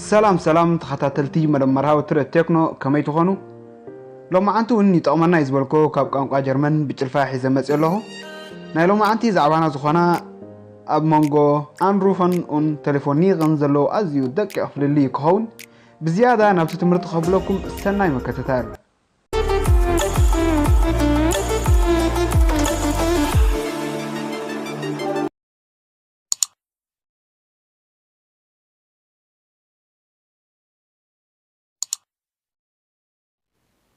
ሰላም ሰላም ተኸታተልቲ መደብ መርሃዊ ትረ ቴክኖ፣ ከመይ ትኾኑ? ሎማዓንቲ እውን ይጠቕመና እዩ ዝበልኮ ካብ ቋንቋ ጀርመን ብጭልፋ ሒዘ መፅእ ኣለኹ። ናይ ሎማዓንቲ ዛዕባና ዝኾና ኣብ መንጎ ኣንሩፈን ኡን ቴሌፎኒቕን ዘለዎ ኣዝዩ ደቂቕ ፍልልይ ክኸውን፣ ብዝያዳ ናብቲ ትምህርቲ ከብለኩም ሰናይ መከተታል።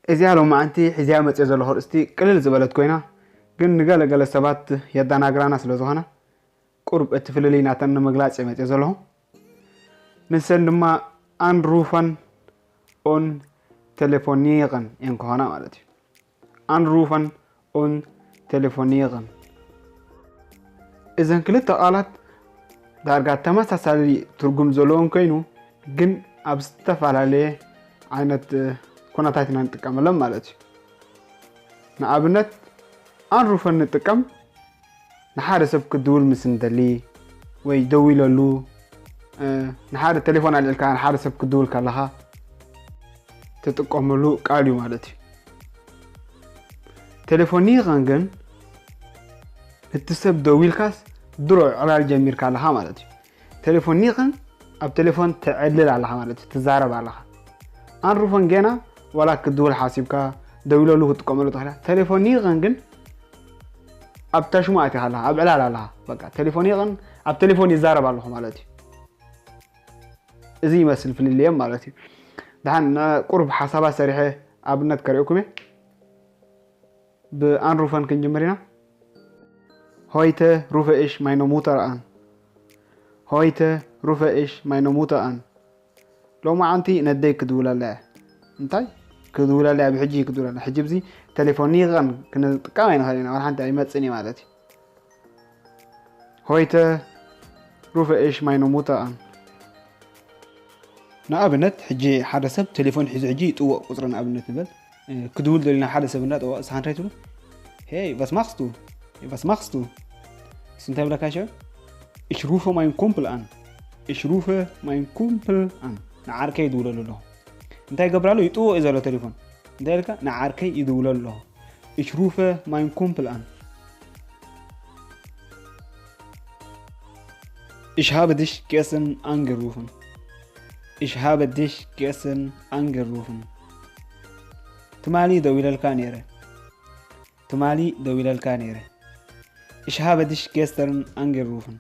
እዚኣ ሎማዓንቲ ሒዝያ መፅዮ ዘለኹ ርእስቲ ቅልል ዝበለት ኮይና፣ ግን ንገለገለ ሰባት የዳናግራና ስለ ዝኾነ፣ ቁርብ እቲ ፍልልይ ናተን ንምግላፅ እየ መፅዮ ዘለኹ። ንሰን ድማ ኣንሩፈን ኡን ቴሌፎኒቕን እየን ክኾና ማለት እዩ። ኣንሩፈን ኡን ቴሌፎኒቕን። እዘን ክልተ ቃላት ዳርጋ ተመሳሳሊ ትርጉም ዘለዎም ኮይኑ፣ ግን ኣብ ዝተፈላለየ ዓይነት ኩነታት ኢና ንጥቀመሎም ማለት እዩ። ንኣብነት ኣንሩፈን ንጥቀም ንሓደ ሰብ ክድውል ምስ እንደሊ ወይ ደዊለሉ፣ ንሓደ ቴሌፎን ኣልዕልካ ንሓደ ሰብ ክድውል ከለኻ ትጥቀመሉ ቃል እዩ ማለት እዩ። ቴሌፎኒቕን ግን እቲ ሰብ ደዊልካስ ድሮ ዕላል ጀሚርካ ኣለኻ ማለት እዩ። ቴሌፎኒቕን ኣብ ቴሌፎን ተዕልል ኣለኻ ማለት እዩ፣ ትዛረብ ኣለኻ። ኣንሩፈን ጌና ዋላ ክድውል ሓሲብካ ደዊለሉ ክትጥቀመሉ ትኽእል። ቴሌፎኒቕን ግን ኣብ ታሽሙ ኣቲኻ ኣለኻ፣ ኣብ ዕላል ኣለኻ። በቃ ቴሌፎኒቕን ኣብ ቴሌፎን ይዛረብ ኣለኹ ማለት እዩ። እዚ ይመስል ፍልልየም ማለት እዩ። ደሓን ቁሩብ ሓሳባት ሰሪሐ ኣብነት ከርእየኩም እየ። ብኣንሩፈን ክንጅምር ኢና። ሆይተ ሩፈ እሽ ማይኖ ሙተር ኣን። ሆይተ ሩፈ እሽ ማይኖ ሙተር ኣን። ሎማዓንቲ ነደይ ክድውለላ እያ። እንታይ ክድውለላ እያ? ብሕጂ ክድውለላ። ሕጂ ብዚ ቴሌፎኒቐን ክንጥቀም ኣይንኽእል ኢና። ዋላ ሓንቲ ኣይመጽን እዩ ማለት እዩ። ሆይተ ሩፈ እሽ ማይኖ ሙተር ኣን። ንኣብነት ሕጂ ሓደ ሰብ ቴሌፎን ሒዙ ሕጂ ይጥወቕ ቁጽሪ ንኣብነት ንበል፣ ክድውል ደሊና ሓደ ሰብ እንዳጠወቐ ንስኻ እንታይ ትብሎ? ሄይ ቫስ ማኽስቱ? ሄይ ቫስ ማኽስቱ? እሱ እንታይ ብለካ ሽዑ? እሽ ሩፈ ማይን ኩምፕል ኣን። እሽ ሩፈ ማይን ኩምፕል ኣን። ንዓርከይ ይድውለሉ ኣለኹ። እንታይ ይገብር ኣሎ? ይጥወቕ እዩ ዘሎ ቴሌፎን። እንታይ ኢልካ? ንዓርከይ ይድውለሉ ኣለኹ። እሽ ሩፈ ማይን ኩምፕል ኣን። እሽ ሃበ ድሽ ጌስን ኣንገሩፍን። እሽ ሃበ ድሽ ጌስን ኣንገሩፍን። ትማሊ ደዊለልካ ነይረ። ትማሊ ደዊለልካ ነይረ። እሽ ሃበ ድሽ ጌስተርን ኣንገሩፍን።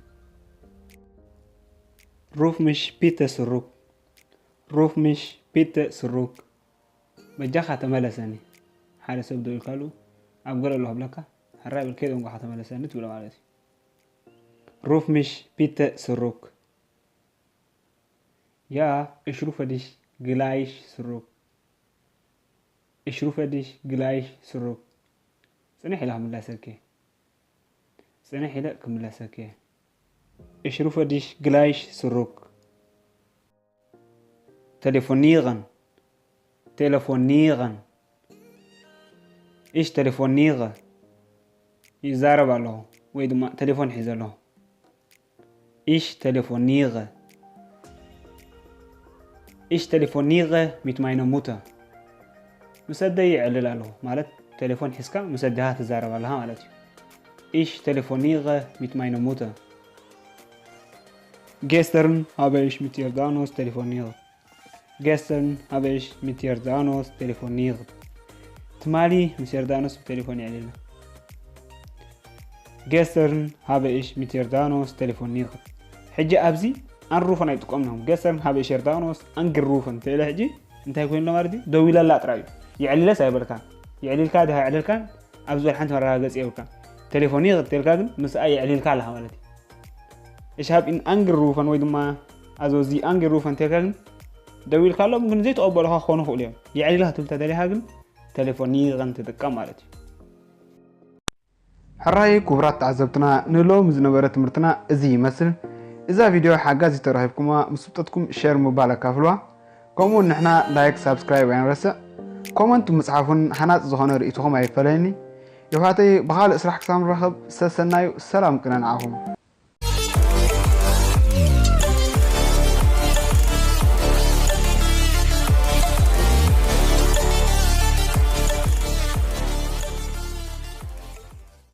ሩፍ ምሽ ፒተ ስሩክ። ሩፍ ምሽ ፒተ ስሩክ። በጃኻ ተመለሰኒ። ሓደ ሰብ ደው ኢልካሉ ኣብ ገለ ኣለኹ ብለካ፣ ሕራይ በል ከይደ እንኳ ተመለሰኒ ትብሎ ማለት እዩ። ሩፍ ምሽ ፒተ ስሩክ። ያ እሽሩፈ ድሽ ግላይሽ ስሩክ። እሽሩፈ ድሽ ግላይሽ ስሩክ። ጽንሕ ኢለ ክምለሰኪ። ጽንሕ ኢለ ክምለሰኪ። እሽሩፈ ድሽ ግላይሽ ስሩክ። ቴሌፎኒቐን። ቴሌፎኒቐን። እሽ ቴሌፎኒቐ። ይዛረብ ኣለኹ ወይ ድማ ቴሌፎን ሒዘ ኣለኹ። እሽ ቴሌፎኒቐ። እሽ ቴሌፎኒቐ ሚት ማይነ ሙተ። ምስ ኣደይ ይዕልል ኣለኹ ማለት ቴሌፎን ሒዝካ ምስ ኣዴኻ ትዛረብ ኣለኻ ማለት እዩ። እሽ ቴሌፎኒቐ ሚት ማይነ ሙተ። ጌስተርን ሃበ እሽ ሚት ዮርዳኖስ ቴሌፎኒቐ። Gestern habe ich mit Jordanos telefoniert. ትማሊ ምስ ዮርዳኖስ ብቴሌፎን የዕሊልና። Gestern habe ich mit Jordanos telefoniert. ሕጂ ኣብዚ ኣንሩፈን ኣይጥቀምናም። Gestern habe ich Jordanos angerufen ተኢለ ሕጂ እንታይ ኮይኑ ማለት እዩ? ደዊለላ ጥራይ እዩ። የዕሊለስ ኣይበልካን። የዕሊልካ ድሃ የዕሊልካን ኣብ ዝበል ሓንቲ መረጋገፂ የብልካን። ቴሌፎኒቕት ተልካ ግን ምስኣ የዕሊልካ ኣለኻ ማለት እዩ። Ich habe ihn angerufen ወይ ድማ also sie angerufen ተልካ ግን ደዊልካሎም ግን ዘይተቐበሉኻ ክኾኑ ይኽእሉ እዮም። የዕሊልካ ትብል ተደሊኻ ግን ቴሌፎኒቕን ትጥቀም ማለት እዩ። ሕራይ ክቡራት ተዓዘብትና፣ ንሎሚ ዝነበረ ትምህርትና እዚ ይመስል። እዛ ቪድዮ ሓጋዚት ተረኺብኩማ ምስ ፍልጠትኩም ሼር ምባል ኣካፍልዋ። ከምኡ ንሕና ላይክ ሳብስክራይብ ኣይንረስዕ። ኮመንት ምጽሓፉን ሃናጺ ዝኾነ ርእይቶኹም ኣይፈለየኒ። የሕዋተይ ብኻልእ ስራሕ ክሳብ ንራኸብ ሰሰናዩ ሰላም ቅነ ንዓኹም።